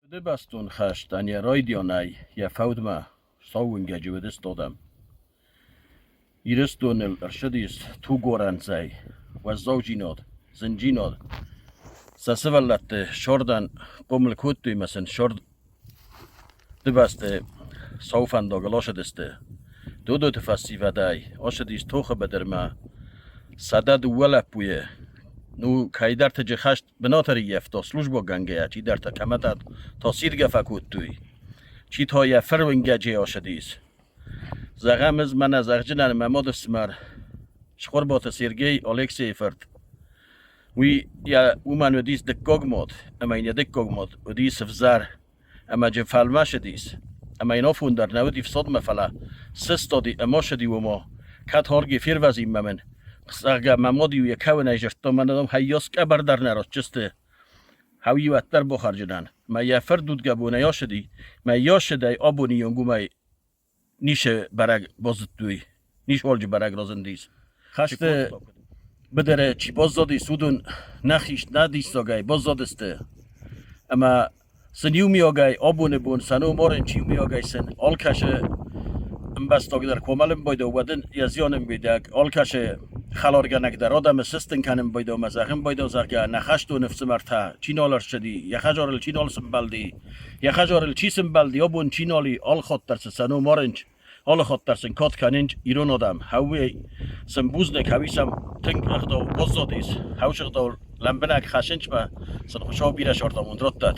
Фыдыбӕстон хӕстӕн йӕ райдианӕй йӕ фӕудмӕ сау уынгӕджы уыдысты адӕм. Ирыстоныл ӕрцыдис тугуарӕнтӕй уӕззаудзинад, зындзинад. Сӕ сывӕллӕтты сӕрдӕн хъомыл кодтой ӕмӕ сын сӕрдыбӕсты сау фӕндагыл ацыдысты. Додоты фӕсивӕдӕй ацыдис тохы быдырмӕ 102 лӕппуйы. Ну, кӕйдӕрты джы хӕст бынаты ӕрыййӕфта службӕгӕнгӕйӕ, чидӕртӕ кӕмӕдӕр та сиргӕ фӕкодтой, чи та йӕ фыруынгӕджы ацыдис. Зӕгъӕм, ӕз мӕнӕ зӕгъджынӕн мӕ мады фсымӕр Цхуырбаты Сергей Алексейы фырт. Уый йӕ уымӕн уыдис дыккаг мад, ӕмӕ йын йӕ дыккаг мад уыдис ӕвзӕр ӕмӕ джы фӕлмӕсыдис. Ӕмӕ йын афон дӕр нӕ уыди фсадмӕ, фӕлӕ сыстади ӕмӕ ссыди уымӕ, кӕд харги фервӕзин мӕ мын, зӕгъгӕ, мӕ мад-иу йӕ кӕуынӕй зыдта, мӕнӕ дам хаййас къӕбӕр дӕр нӕ ратджысты. Хӕу-иу ӕддӕр бахӕрджынӕн. Мӕ йӕ фырдудгӕ бонӕй ацыди, мӕ йӕ ссыдӕй абоны онг уымӕй ницы бӕрӕг базыдтой, ницы уалджы бӕрӕг разындис. Хӕсты быдыры чи баззадис, уыдон нӕхи нӕ диссагӕй баззадысты. Ӕмӕ сын иумиагӕй абоны бон сӕ ном арын чи иумиагӕй сын алкӕцы ӕмбӕстаг дӕр куы амӕлын байдау, уӕд ын йӕ зиан ӕмбидӕг алкӕцы хӕларгӕнӕг дӕр адӕмы сыстын кӕнын байдау ӕмӕ зӕгъын байдау, зӕгъгӕ, нӕ хӕстон ӕфсымӕртӕ чи нал ӕрцыди, йӕ хӕдзарыл чи нал сымбӕлди, йӕ хӕдзарыл чи сымбӕлди, абон чи нал и, алхатт дӕр сын сӕ ном арынч, алыхатт дӕр сын кад кӕнынч ирон адӕм. Хӕуи сын бузныг, хӕуи сӕм тынг ӕгъдау баззадис, хӕусы ӕгъдау лӕмбынӕг хӕссынчмӕ сын Хуыцау бирӕ сӕрдамонд раттӕд.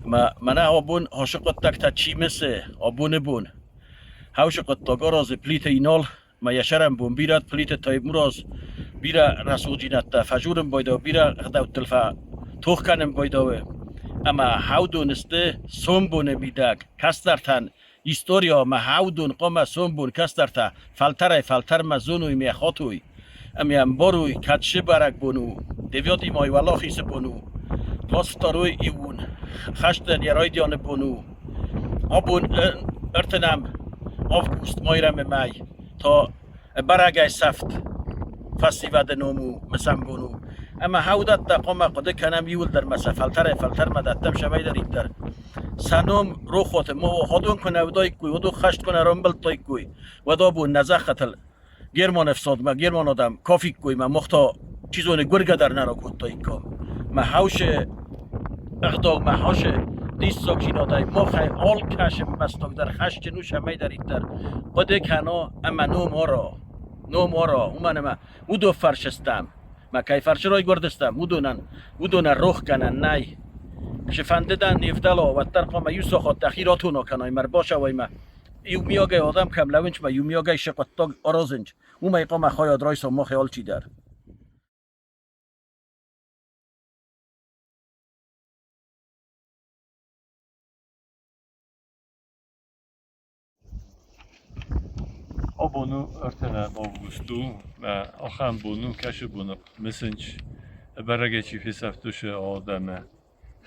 Ӕмӕ мӕнӕ абон хӕсы хъуыддӕгтӕ чи мысы, абоны бон хӕусы хъуыддаг аразы Плиты Инал ӕмӕ йӕ сӕрӕнбон бирӕ Плиты Таймураз бирӕ рӕсугъддзинӕдтӕ фӕдзурын байдауы, бирӕ ӕгъдӕуттыл фӕтох кӕнын байдауы. Ӕмӕ хӕудон сты сомбоны мидӕг кӕстӕртӕн история ӕмӕ хӕудон хъуамӕ сомбон кӕстӕртӕ фӕлтӕрӕй-фӕлтӕрмӕ зоной ӕмӕ хатой, ӕмӕ ӕмбарой, кӕд шы бӕрӕгбон у, девятый май уӕлахизы бон у, 22 июнь хӕстӕн йӕ райдианы бон у, абон ӕртынӕм август майрӕмы мӕй та бӕрӕгӕй сӕфт фӕсивӕды ном у, мысӕн бон у. Ӕмӕ хӕудӕттӕ хъуамӕ хъуыды кӕнӕм иуылдӕр ма сӕ фӕлтӕрӕй-фӕлтӕрмӕ дӕттӕм сӕмӕйдӕриддӕр. Сӕ ном рохуаты мо уыдон куы нӕ уыдаиккой, уыдон хӕст куы нӕ рамбылдтаиккой, уӕд абон нӕ зӕххытыл Германы ӕфсадмӕ, Герман адӕм кафиккой мӕ мах та, чи зоны, гуыргӕ дӕр нӕ ракодтаиккам. Мӕ хаусы ӕгъдау, мӕ хаусы диссагдзинадӕй махӕй алкӕцы ӕмбӕстаг дӕр хӕсджын у, цӕмӕйдӕриддӕр хъуыды кӕна ӕмӕ ном ара. Ном ара, уымӕн ӕмӕ уыдон фарс стӕм. Мӕ кӕй фарсы райгуырдыстӕм, уыдонӕн, уыдонӕн рох кӕнӕн нӕй. Цы-фӕнды дӕ не вдӕла, уӕддӕр хъуамӕ иу сахат дӕхи ратона кӕнай мӕ ӕрбацӕуай мӕ иумиагӕй адӕм кӕм лӕууынц мӕ иумиагӕй цы хъуыддаг аразынц, уымӕй хъуамӕ хайад райсом махӕй алчидӕр. Абон у ӕртынӕм август у, мӕ ахӕм бон у, кӕцы боны мысынч бӕрӕгӕй чи фесӕфт, уыцы адӕмы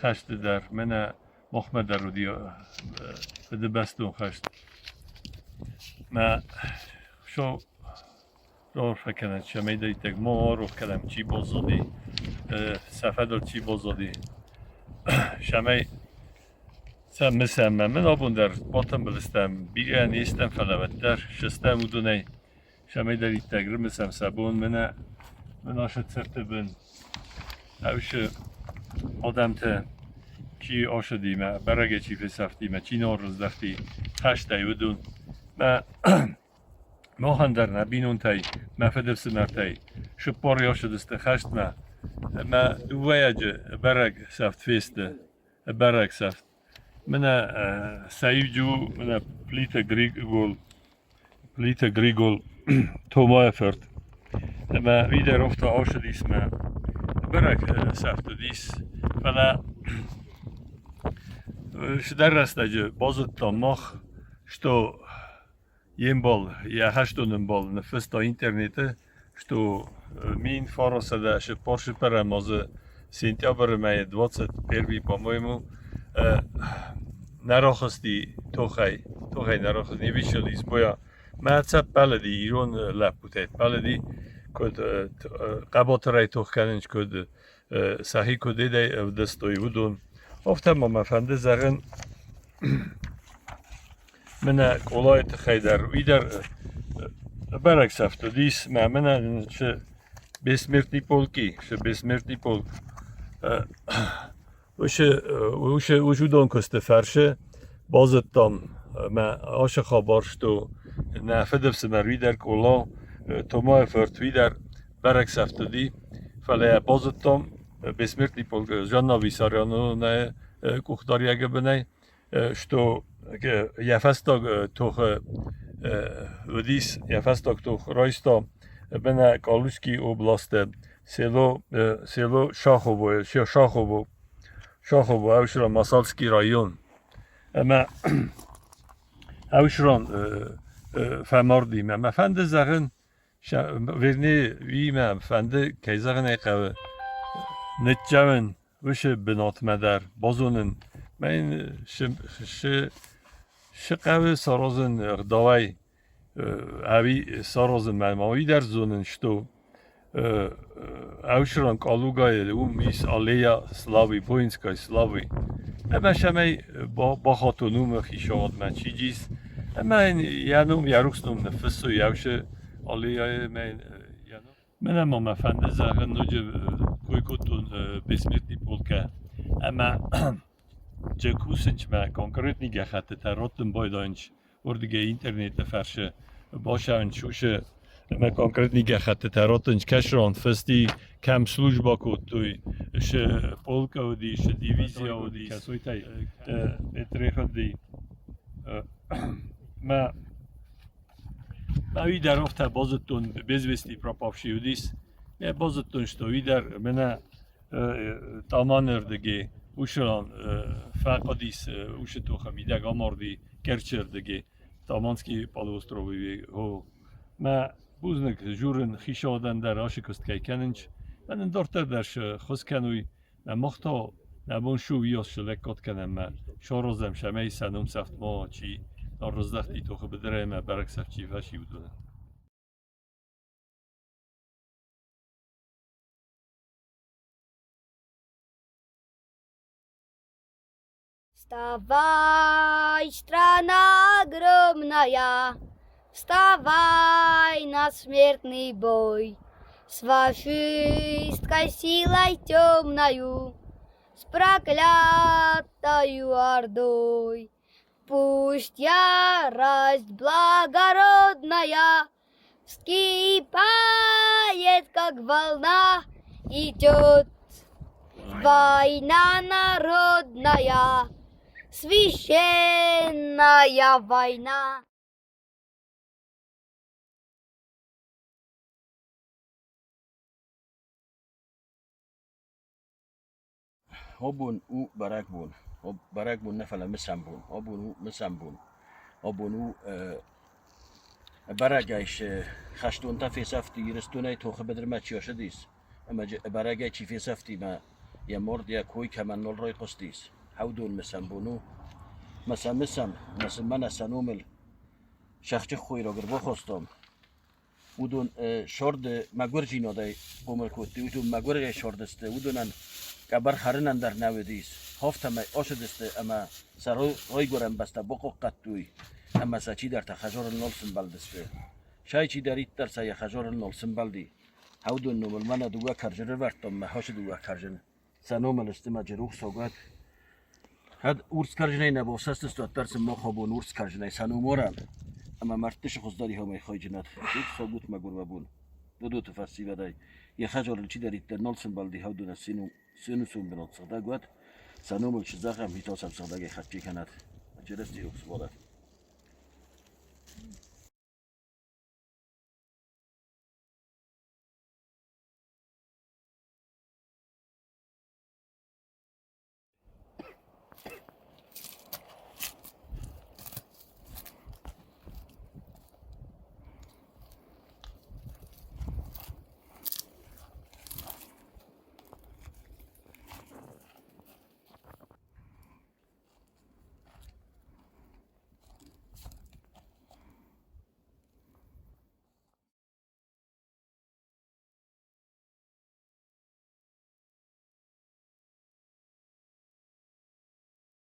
хӕсты дӕр. Мӕнӕ махмӕ дӕр уыди Фыдыбӕстон хӕст. Мӕ Хуыцау раарфӕ кӕнӕд, цӕмӕйдӕриддӕр ма рох кӕнӕм, чи баззади, сӕ фӕдыл чи баззади, цӕмӕй сӕ мысӕм. Мӕ мын абон дӕр батымбыл стӕм, бирӕ не стӕм, фӕлӕ уӕддӕр сыстӕм уыдонӕй, цӕмӕйдӕриддӕр рымысӕм сӕ бон. Мӕнӕ мын ацы цырты бын ӕвсы адӕмты чи ацыди мӕ бӕрӕгӕй чи фесӕфти мӕ чи нал рыздӕхти хӕстӕй, уыдон. Мӕ Махӕн дӕр нӕ бинонтӕй, мӕ фыдыфсымӕртӕй цыппор ӕрцыдысты хӕстмӕ ӕмӕ дыууӕйаджы бӕрӕг сӕфт фесты, бӕрӕг сӕфт. Мӕнӕ сӕ иу у мӕнӕ Плиты Григол, Плиты Григол Томайы фырт. Ӕмӕ уый дӕр афтӕ ацыдис мӕ бӕрӕг сӕфт уыдис, фӕлӕ цыдӕр рӕстӕджы базыдтам мах, что йе мбал, йӕ хӕстон ӕмбал ныффыста интернеты, что 1944 азы сентябры мӕйы 21 по-моему, нӕ рахызти тохӕй, тохӕй нӕ рахызти, не вышел из боя. Мӕ ӕцӕг ппӕлыди ирон лӕппутӕй, ппӕлыди, куыд хъӕбатырӕй тох кӕнынц, куыд сӕхи куыд ӕвдыстой, уыдон. Афтӕ ма мӕ фӕнды зӕгъын мӕнӕ Къолайы тыххӕй дӕр. Уый дӕр бӕрӕг сӕфт уыдис мӕ мӕнӕ цы бессмертный полки, цы бессмертный полк. Уыцы уыдон куысты фӕрсы базыдтам мӕ ацы хабар, что нӕ фыдыфсымӕр уый дӕр Къола, Томайы фырт уый дӕр бӕрӕг сӕфт уыди, фӕлӕ йӕ базыдтам бессмертный полк Жанна Виссарионовнайы къухдариӕгы бынӕй, что йӕ фӕстаг тохы уыдис, йӕ фӕстаг тох райста бынӕ Калужский областы село село Шахово, Шахово, Шахово, Аушран, Масальский район. Ӕмӕ Аушран фӕмарди. Мӕ фӕнды зӕгъын, вернее, уыимӕ фӕнды, кӕй зӕгъын ӕй хъӕуы, ныццӕуын уыцы бынатмӕ дӕр, базонын, мӕ йын цы хъӕуы саразын ӕгъдауӕй, ӕви саразын мӕ ма уый дӕр зонын, что Ӕвзарӕн Калугайы уым ис аллея Славы, воинской славы. Ӕмӕ сӕмӕй бахатон уымы хицауадмӕ чи дис, ӕмӕ йын йӕ ном, йӕ рухс ном ныффыссой ӕвсы аллеяйы ӕмӕ йын йӕ ном. Мӕнӕ ма мӕ фӕнды зӕгъын ноджы кой кодтон бессмертный полкӕ ӕмӕ кусынчмӕ конкретный гӕххӕттытӕ раттын байдайынч уырдыгӕй интернеты фӕрсы башӕуын сусы ӕмӕ конкретный гӕххӕттытӕ раттынч кӕсрон фысти кӕм служба кодтой шы полка уыди шы дивизия уыди кӕцойтӕй этрехынди мӕ уый дӕр афтӕ базыдтон без вести пропавший уыдис мӕ базыдтон что уый дӕр мӕнӕ Таманырдыги уыцы фӕхъуыдис уыцы тохы мидӕг амарди Керчырдыги Таманский полуостровы хо. Мӕ бузныг журын хицауадӕн дӕр ацы куыст кӕй кӕнынц. Мӕнӕн дарддӕр дӕр ххуыс кӕнуй. Мӕ мах та нӕ бон шу уыйас лӕггад кӕнӕм мӕ саразӕм сӕмӕй сӕ номсӕфт ма чи ӕрыздӕхти тохы быдырӕй ӕмӕ бӕрӕгсӕфт чи фӕци, уыдонӕн. Вставай, страна огромная, Вставай на смертный бой! С фашистской силой темною, С проклятою ордой. Пусть ярость благородная Вскипает, как волна, идет война народная, священная война. Абон у бӕрӕгбон. Бӕрӕгбон нӕ, фӕлӕ мысӕн бон. Абон у мысӕн бон. Абон у бӕрӕгӕй хӕстонтӕ фесӕфти Ирыстонӕй тохы быдырмӕ чи ӕрцыдис, ӕмӕ бӕрӕгӕй чи фесӕфти мӕ йӕ морд, йӕ кой кӕмӕн нал райхъуыстис, уыдон мысӕн бон у. Мӕ сӕ мысӕм, мӕ сын мӕнӕ сӕ номыл сӕхджы хойраг ӕрбахастам. Уыдон сорды мӕгуырдзинадӕй хъомыл кодтой, уыдон мӕгуырӕй сордысты, уыдонӕн къӕбӕр хӕрынӕн дӕр нӕ уыдис. Афтӕмӕй ацыдысты ӕмӕ сӕ райгуырӕн бӕстӕ бахъахъхъӕдтой ӕмӕ сӕ чидӕртӕ хӕдзарыл нал сымбӕлдысты. Сӕй чидӕриддӕр сӕ йӕ хӕдзарыл нал сымбӕлди, уыдон номыл мӕнӕ дыууӕ кӕрзыны рывӕрдтон мӕ ацы дыууӕ кӕрзыны. Сӕ номыл сты мӕ рухс согуат. Кӕд урс кӕрзынӕй нӕ бафсӕстысты, уӕддӕр сын мах абон урс кӕрзынӕй сӕ ном орӕм, ӕмӕ мӕрдты сыхуыздӕр ихомӕй хайджынад. Рухс согут мӕгуыр уӕ бон. Додоты фӕсивӕдӕй йӕ хӕдзарыл чидӕриддӕр нал сӕмбӕлди хӕвдонӕ сӕнусон бынат сыгъдӕг уӕд, сӕ номыл чи зӕгъӕм, уый та сӕм сыгъдӕгӕй хӕччи кӕнӕд. Чырысти рухс уӕд.